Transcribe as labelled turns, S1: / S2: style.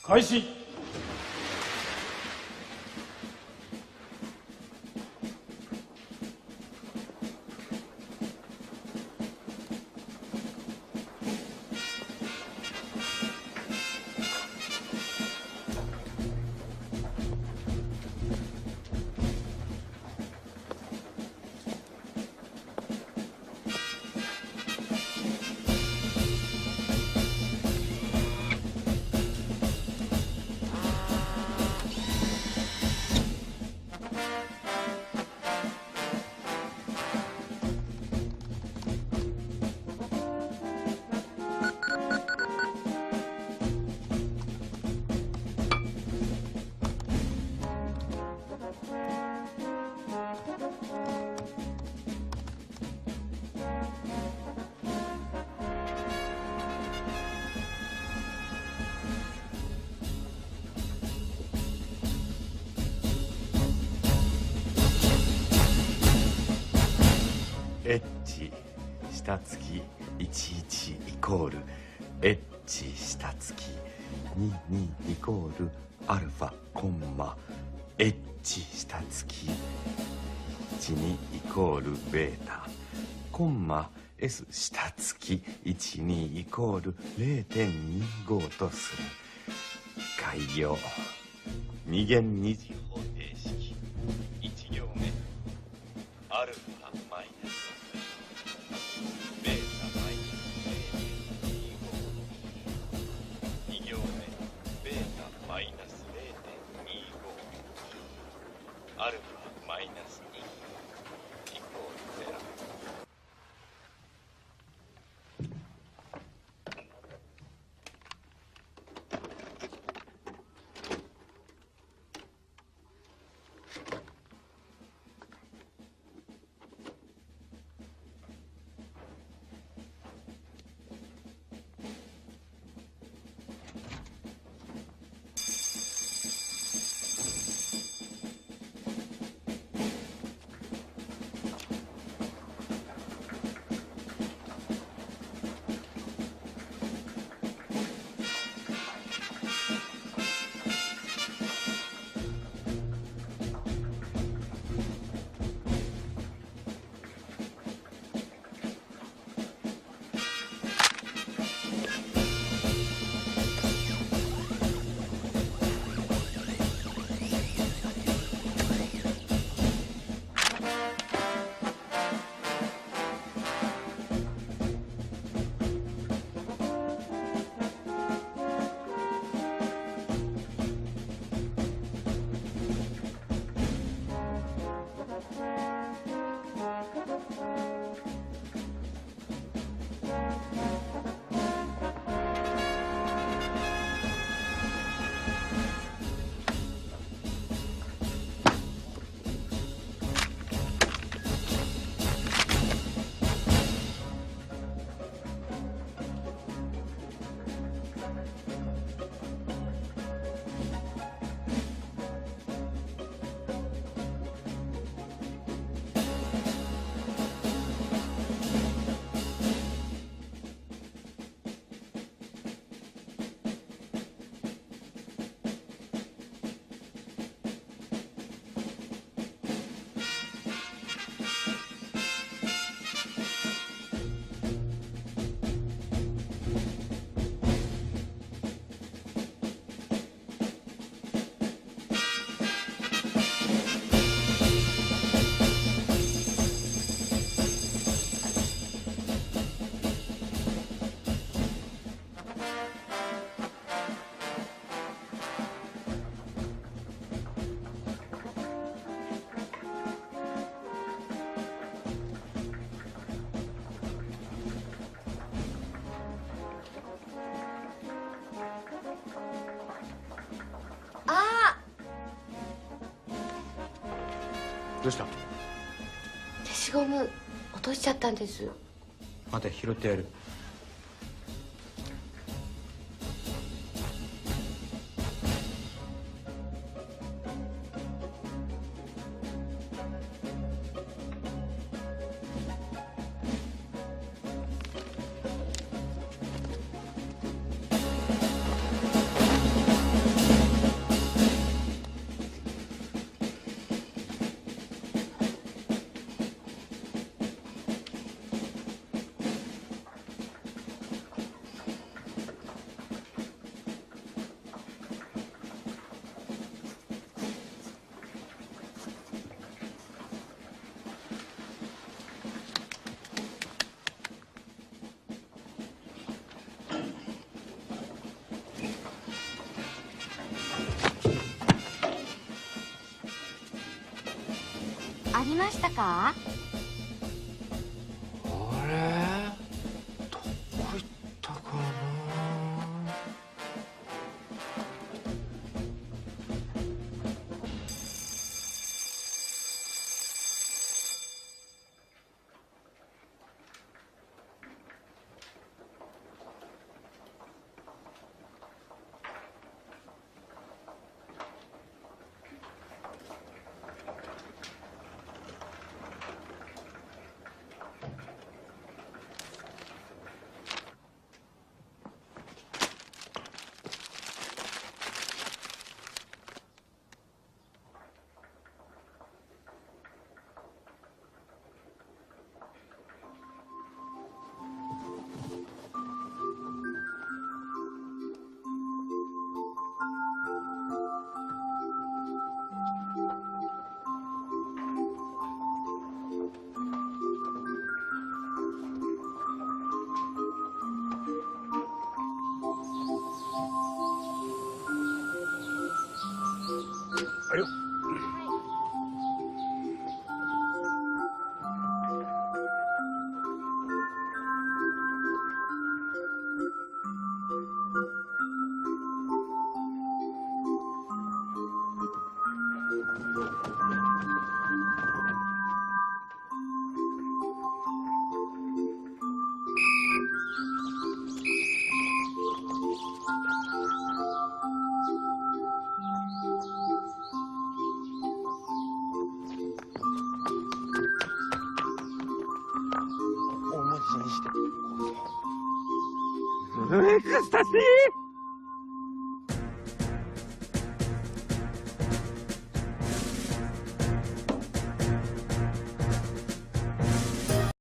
S1: 開始。
S2: H 下付き11イコール H 下付き22イコールアルファコンマ H 下付き12イコールベータコンマ S 下付き12イコール0.25とする。開業二元二次方程式1行目アルファマイナスベータマイナス0.25 2行目ベータマイナス0.25アルファマイナス2イコール0。
S3: あ
S4: どうした？
S3: 消しゴム落としちゃったんです。
S4: 待て、拾ってやる。
S3: りましたか
S2: あれどこ行ったかな あよ大文字にして。エクスタシー。